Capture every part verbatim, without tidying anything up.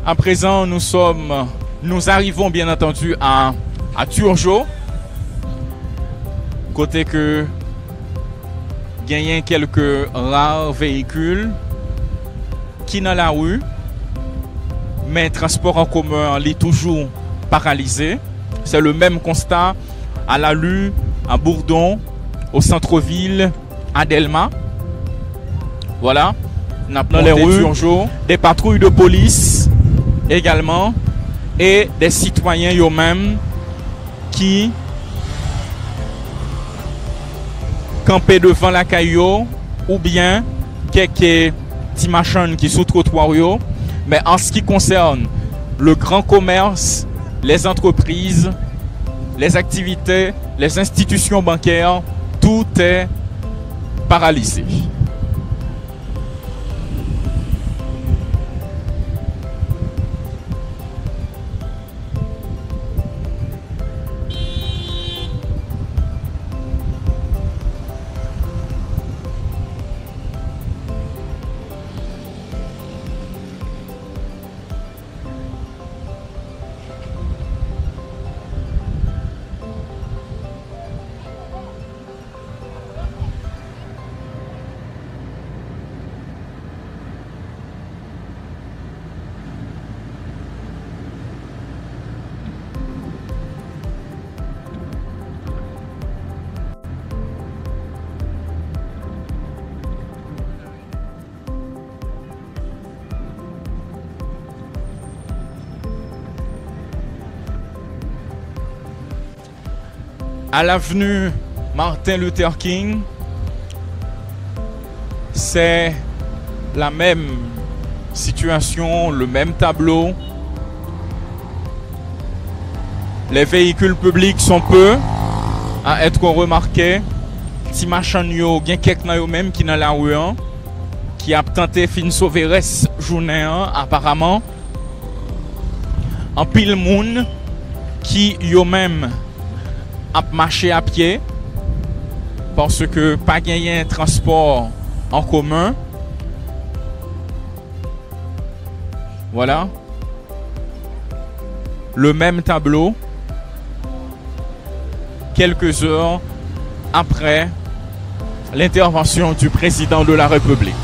À présent, nous sommes, nous arrivons bien entendu à, à Turgeau, kote ke genyen kèlke rar veyikil ki nan lari, men transpò an komen an li toujou paralize. C'est le même constat à Lalue, à Bourdon, au centre-ville, à Dèlma. Voilà. N ap monte Turgeau. Des patrouilles de police également et des citoyens yo menm ki kanpe devan lakay yo oubyen kèk ti machann ki sou twotwa yo. Mais en ce qui concerne le grand commerce, les entreprises, les activités, les institutions bancaires, tout est paralysé. À l'avenue Martin Luther King, c'est la même situation, le même tableau. Les véhicules publics sont peu à être remarqués. Ti machann yo, gen kèk nan yo menm ki nan lari an, ki ap tante fin sove rès jounen an, aparaman. Anpil moun ki yo menm ap mache a pye, paske pa genyen transpò an komen. Voilà. Le même tableau, quelques heures après l'intervention du président de la République.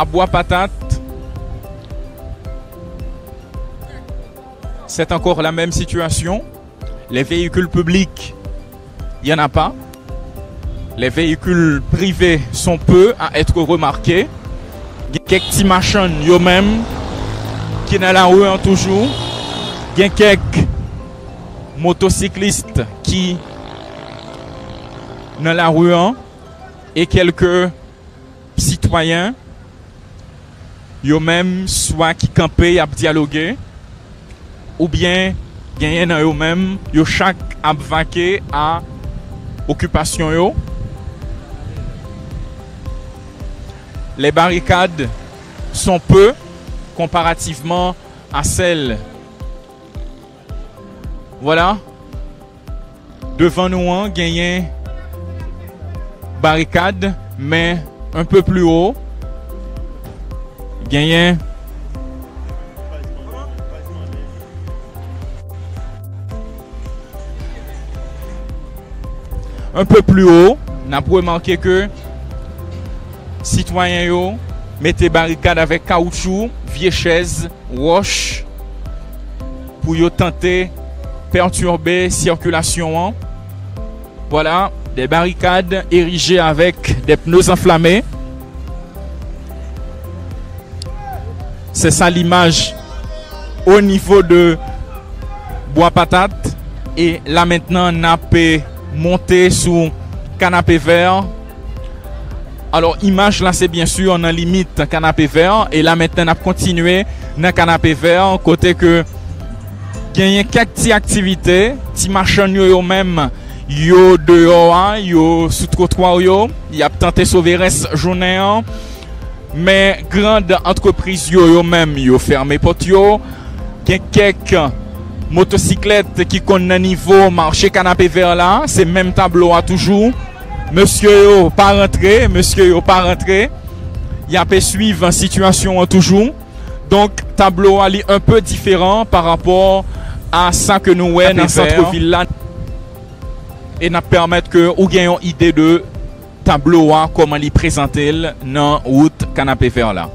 À Bois Patate, c'est encore la même situation. Les véhicules publics, il y en a pas. Les véhicules privés sont peu à être remarqués. Gen kèk ti machann yo menm ki nan lari an toujou. Gen kèk motosiklis ki nan lari an e kèlke sitwayen yo menm swa ki kanpe y ap dyaloge, oubyen genyen nan yo menm, yo chak ap vake a okipasyon yo. Les barricades sont peu comparativement à celles, voilà, devan nou an, genyen barikad, men un peu plus haut, genyen un peu plus haut, n ap remake ke sitwayen yo mete barikad avèk kawoutchou, vye chèz, wòch pou yo tante pètibwe sikilasyon an. Voilà, des barricades érigées avec des pneus enflammés. C'est ça l'image au niveau de Bois Patate. E la mentnan, n ap monte sou Canapé Vert. Alò, imaj la se byen si nan limit Kanapevè, e la mentnan n ap kontinye nan Kanapevè, kote ke genyen kèk ti aktivite, ti machann yo, yo menm, yo deyò a, yo sou twotwa yo, y ap tante sove rès jounen an. Men grand antrepriz yo, yo menm, yo fèmen pòt yo. Gen kèk motosiklèt ki konn nan nivo mache Kanapevè la, se menm tablo a toujou. Mesye yo pa rantre, mesye yo pa rantre. Y ap swiv sitiyasyon an toujou. Donk, tablo a li un peu diferan pa rapò a sa ke nou wè nan sant vil la. E n ap pèmèt ke ou gen yon ide de tablo a, kòman li prezante l nan wout Kanapevè la.